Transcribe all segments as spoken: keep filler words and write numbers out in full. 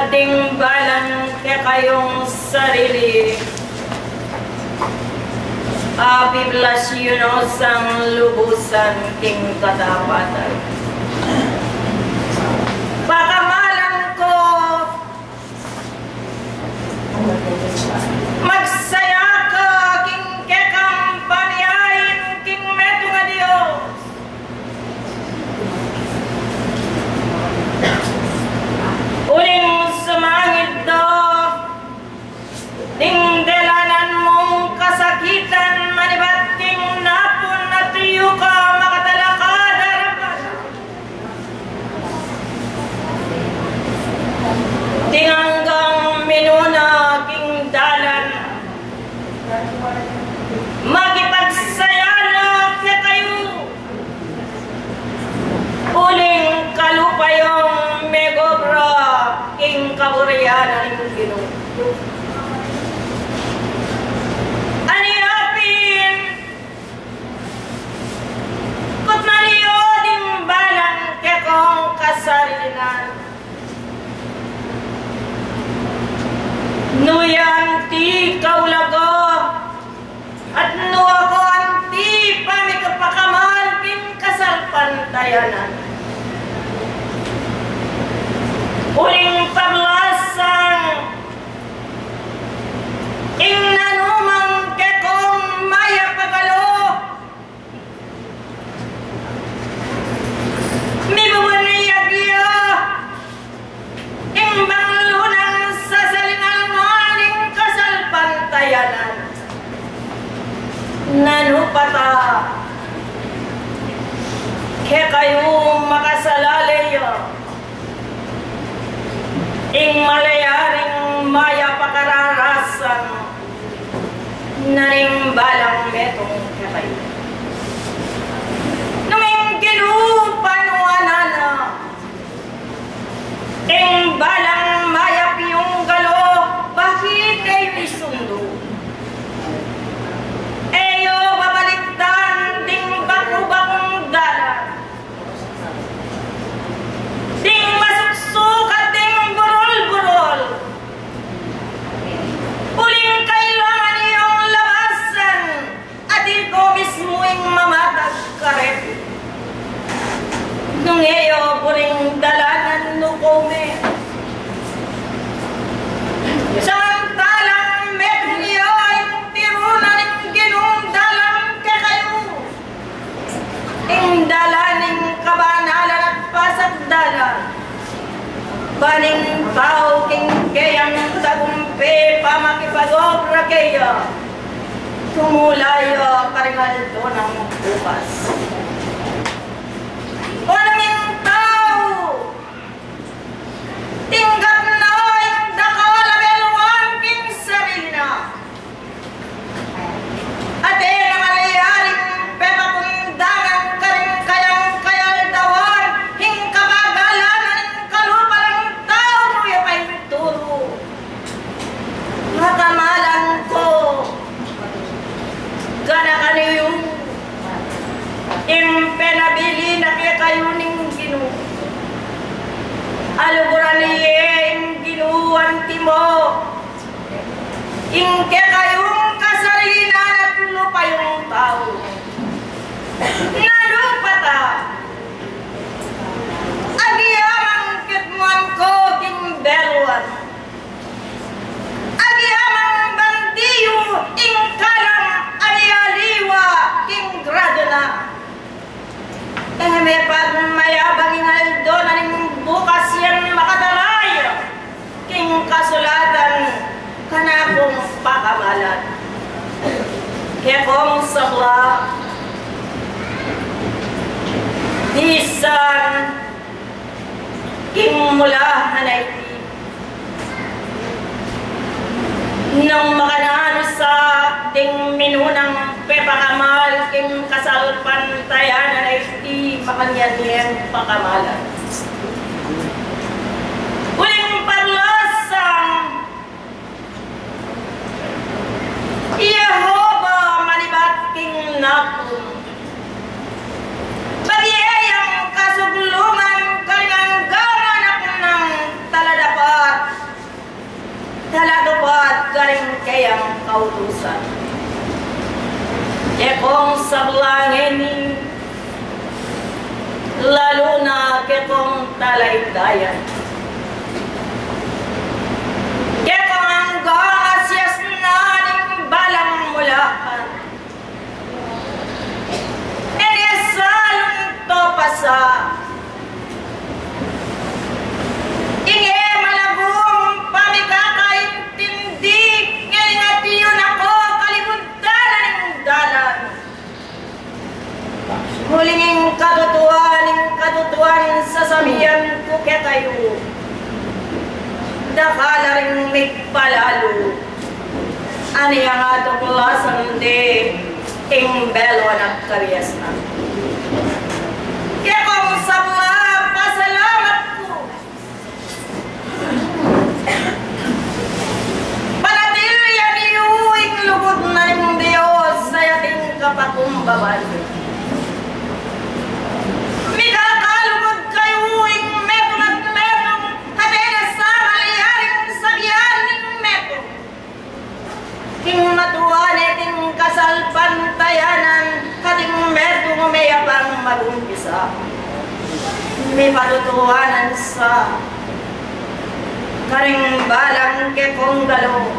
Ding balang kekayung sarili, apibilas yu no sang lubusan king katapatan. Pakamalan ku, magsaya ka king kekang paniain king metung a Dios. Uling sumangid da ding delanan mung kasakitan, manibat king napun a tuyu ka makatalakad a rapat. Ding anggang minuna king dalan, makipagsaya na kekayu. Uling kalupa yung megobra king kaburian ning Ginu. Ani apin, kutnan yu ding balang kekong kasarilinan. Nu ya anti kaulaga, at nu aku anti pamikapakamal king kasalpantayanan. Uling paglasang ing nanumang kekong mayap a galo, mibubun ya king banglu nang sasalingan na ning kasalpantayanan. Nanu pa ta, kekayu makasalale ya ing malyaring mayap a kararasan na ning balang metung kekayu. Nung ing Ginu panuanan na, ing balang mayap yung galo, bakit e yu isundu? E yu babalikdan ding baku-bakung dalan, ding masuksuk at ding burul-burul. Uling kailangan yung labasan, at ikaw mismu ing mamatag karet. Nung e yu buring dalanan, nu ku me? Samantalang metung ya ing tiru na ning Ginung dalan kekayu, ing dalan ning kabanalan at pasakdalan. Ban ing tau king keyang tagumpe pamakipag-obra keya, tumula ya karing aldo nang bukas. Nung ing tau tinggap na ing dakal a beluan king sarili na, at e na malyaring pepakundangan karing kayang kayaldawan ing kapagalan na ning kalupa nang tau, nu ya pa ing turu. Pakamalan ku, ganakan yu ing penabilin na kekayu ning Ginu. Aluguran ye ing Ginu antimo ing kekayung kasarilinan at lupa yung tau. Nanu pa ta, agyamang ketmuan ku king beluan, agyamang bandiyu ing kalam a mialiwa king gradu na. E me pagmayabang ing aldo na ning bukas yang makatalay king kasulatan kanakung pakamalan. Kekong sabla, bisan king mulahan a iti, nung makananu sa ding minunang pepakamal king kasalpantayanan a iti, makanyan yang pakamalan. Uling paglasang, Jehova, manibat king napun, bagya yang kasuglungan karing anggang anak nang taladapat kautusan. Kekong sablang ini, lalu na kekong talaydayan. Kekong anggang asias na ning balang mulakan. Ene salun to pasa. Ing e malagum pamikakaintindi, ngeni ing atiu na ko kalibud da na ning dalan. Uling ing katutuan, ing katutuan sasabian ku kekayu, dakal la ring migpalalu. Ani ang atuklasan de ing belo anak kabiasnan. Kekong sabla pasalamat ku. Panatilian yu ing lugud na ning Dios a ating kapakumbaban. Mikakalugud kayu ing metung at metung, at e na sa malyaring sabian ning metung. King matua ne king kasalpantayanan, at ing metung meyapang magumpisa. Mipatutuanan sa karing balang kekong galu.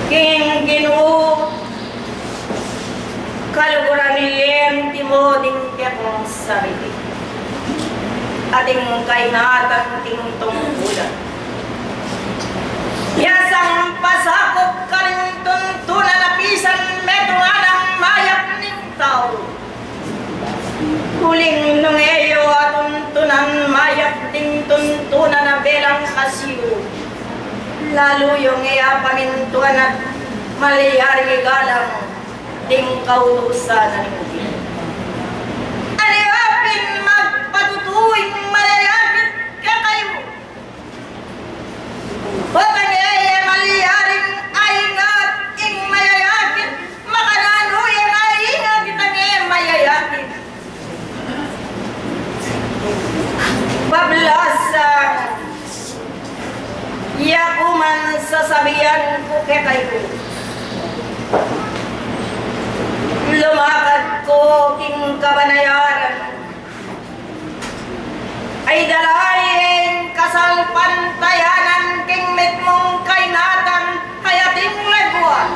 King Ginu, kaluguran ye ing timo ding kekong sarili. Ating kaingatan king tungkulan. Ya sang pasakup karing tuntunan a pisan metung anang mayap ning tau. Uling nung e yu atuntunan mayap ding tuntunan a belang kasiu, lalu yung e apamintuan at malyari igalang ding kautusan na ning Ginu. Ani apin magpatutu ing mayayakit kekayu? Potang e ye malyaring aingat ing mayayakit, makananu ye aingat itang e mayayakit? Bablasan ya ku man, sasabian ku kekayu, lumakad ku king kabanayaran. Ay dala ye ing kasalpantayanan king mitmung kaingatan a ating leguan.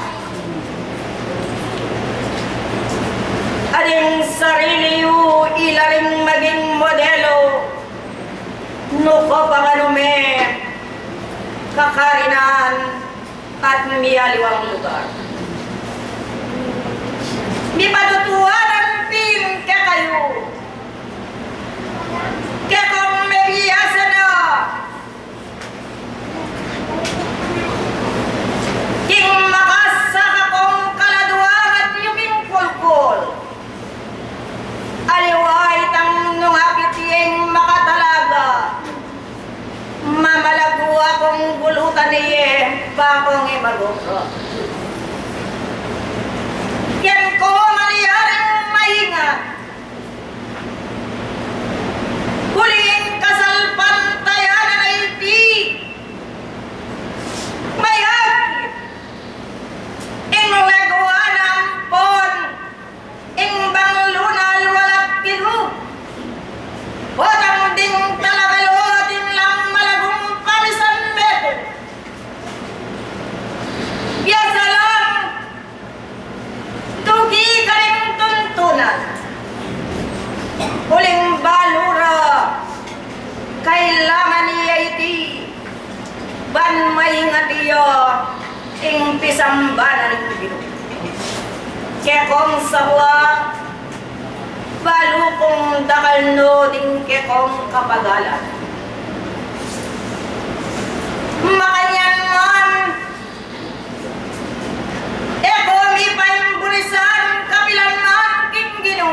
At ing sarili yu ila ring maging modelo, nu ko pa nga nume kakarinan at mialiwang lugar. Mipatutuanan pin kekayu, kekong mebiasa na, king makasaka kong kaladuan at yumingkulkul. Aliwa itang nung akit yeng makatalaga, mamalagu akong gulutan ye, bakong e magoga. Yan ko malyaring maingat, uling kasalpantayanan a iti mayakit. Ing leguan ampon ing bang lunal walang tilu. Potang ding talaga lutin lang malagum pamisan metung. Biasa lang tuki karing tuntunan. Uling balu ra, kailangan ya iti ban maingat ya ing pisamban na ning Ginu. Kekong sabla, balu kung dakal no ding kekong kapagalan. Makanyan man, e ko mipaimbulisan kapilan man king Ginu.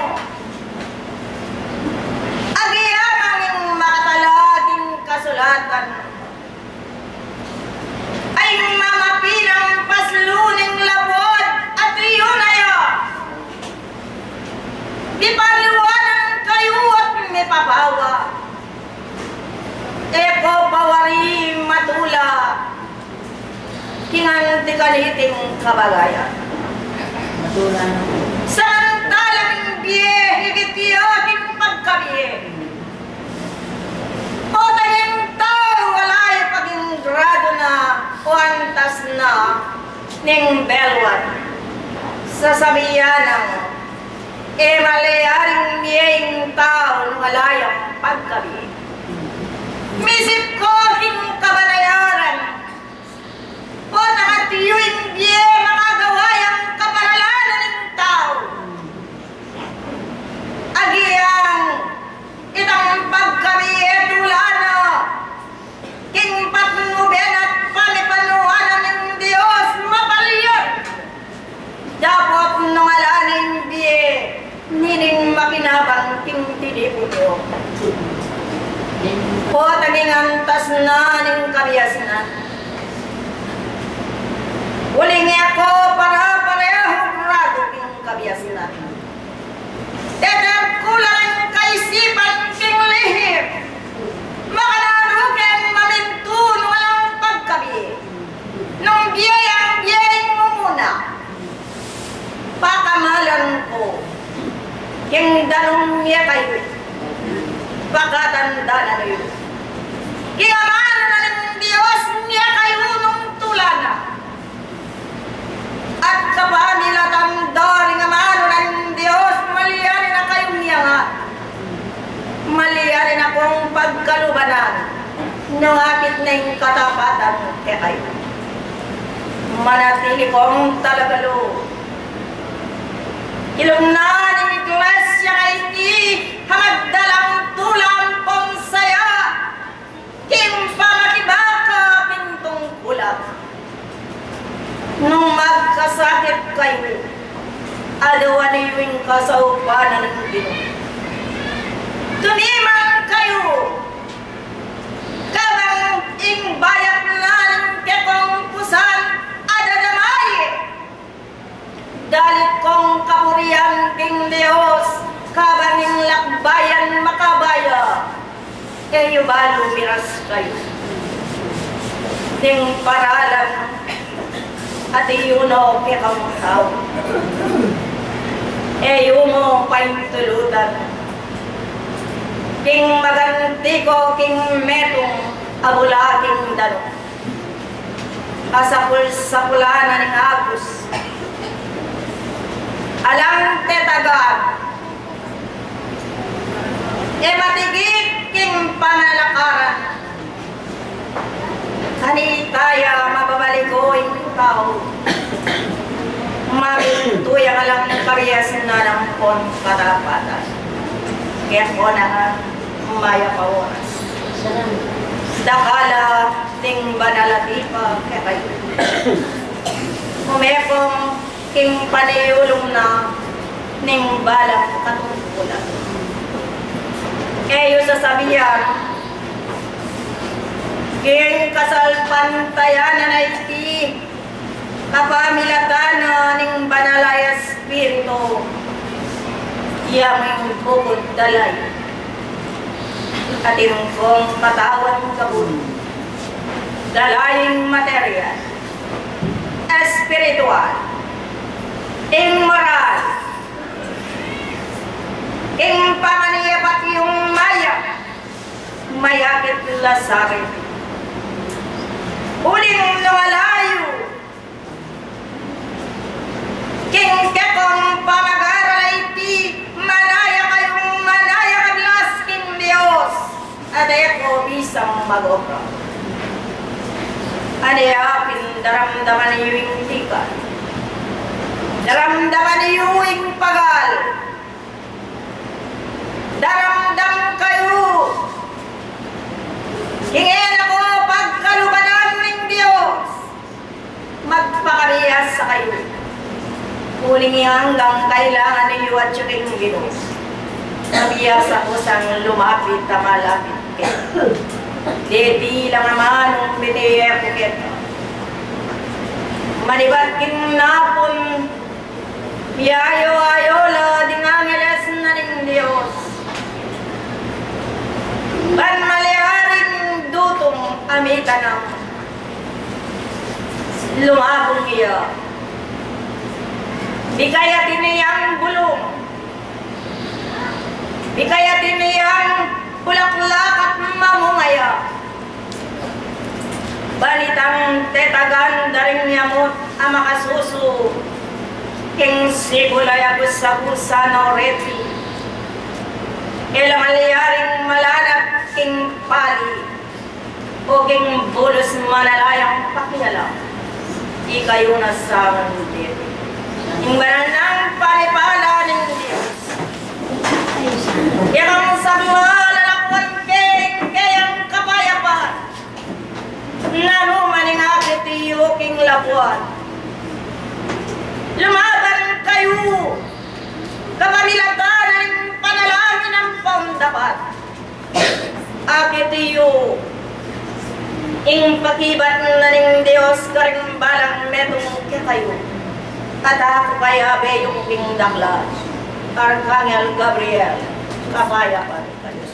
Agyang ing makatala king kasulatan, ay mamapilang paslu ning lapud at iyun a ya. Mipaliwanan kayu at mipabawa. E ko pa wari matula kabagayan. Samantala ning bie, ibit ya king pagkabie. Pota ing tau ala ya paging gradu na o antas na ning beluan. Sasabian nang, e maliaring bie ing tau nung ala yang pagkabie. Misip ko king kabanayaran, pota ing bie makagawa yang kaparalan ning tau. Agyang itang pagkabie tula na king patnuban at pamipanuan ning Dios mapalian. Dapot nung ala ning bie, nining makinabang king tinipun yu. Pota ing antas na ning kabiasnan. Uling e ko para-parehung gradu king kabiasnan. Teterkulan ing kaisipan king lihim. Makananu keng mamintu nung alang pagkabie. Nung bie yang bie ing mumuna. Pakamalan ku king danum ya kayu. Pakatandanan yu king amanu na ning Dios ya kayu nung tula na. At kapamilatan da ring amanu nang Dios, maliari na kayung miangat. Maliari na kung pagkalubanan, nung akit na ing katapatan kekayu. Manatili kung talagalu. Ilumnan ing Iglesia a iti, ha magdalang tula ampong saya. King pamakibaka king tungkulan. Nung magkasakit kayu, aduan yu ing kasaupan ning Ginu. Tumimang kayu, kabang ing bayat na ning kekong pusan, adadamay. Dalit kong kapurian king Dios, kabang ing lakbayan makabaya, e yu balu miras kayu. Ding paralan at iyuno kekang tau. E yu mu paintulutan. King maganti ko king metung a bula king danum. Asapul-sapulan na ning agus. Alang tetagan. E matigit king panalakaran. Kanita ya mababaligo ing tau. Mamintu yang alang kabiasnan ampon katapatan. Kaya ko na nga mayap a oras. Dakal a ning banal a tipa kekayu. Umekong king paniyulung na ning balang katungkulan. E yu sasabian, king kasalpantayanan a iti, kapamilatan na ning Banal a Espiritu, ya ing bukut dalay. Atin kong katawan kabun, dalay ing material, espiritual, ing moral, ing panganibat yung mayap, mayakit la sa akin. Uling nung ala yu, king kekong pamag-aral a iti, manaya kayung manaya kablas king Dios, at e ko bisang mag-obra. Ane apin daramdaman yu ing tikan, daramdaman yu ing pagal, daramdam kayu king e na ko pagkalubanan ning Dios. Magpakabiasa kayu. Uling anggang kailangan yu atyu king Ginu. Mabiasa ku sang lumapit a malapit keka. Deti lang amanung bibie ku keka. Manibat king napun, miayo-ayo la ding angeles na ning Dios. Ban maliaring dutung a mitanam. Lumabung ya. Ikayat ini yang bulung, ikayat ini yang bulaklak at mamungaya. Ban itang tetagan da ring yamut a makasusu king sibul a yagusagusan o reti. E la malyaring malanat king pali o king bulus, manala yang pakialam. Ikayu na sa ngan deti. Ing banal nang panipala ning Dios. Ikang sabla, lalakwan ke ing keyang kapayapan. Nanu man ing akit yu king labuan, lumaban kayu kapamilatan ning panalangin ampong dapat. Akit yu ing pakibat na ning Dios karing balang metung kekayu. At aku kayabe yu king dakal, Arkangel Gabriel, kapayapan kayu.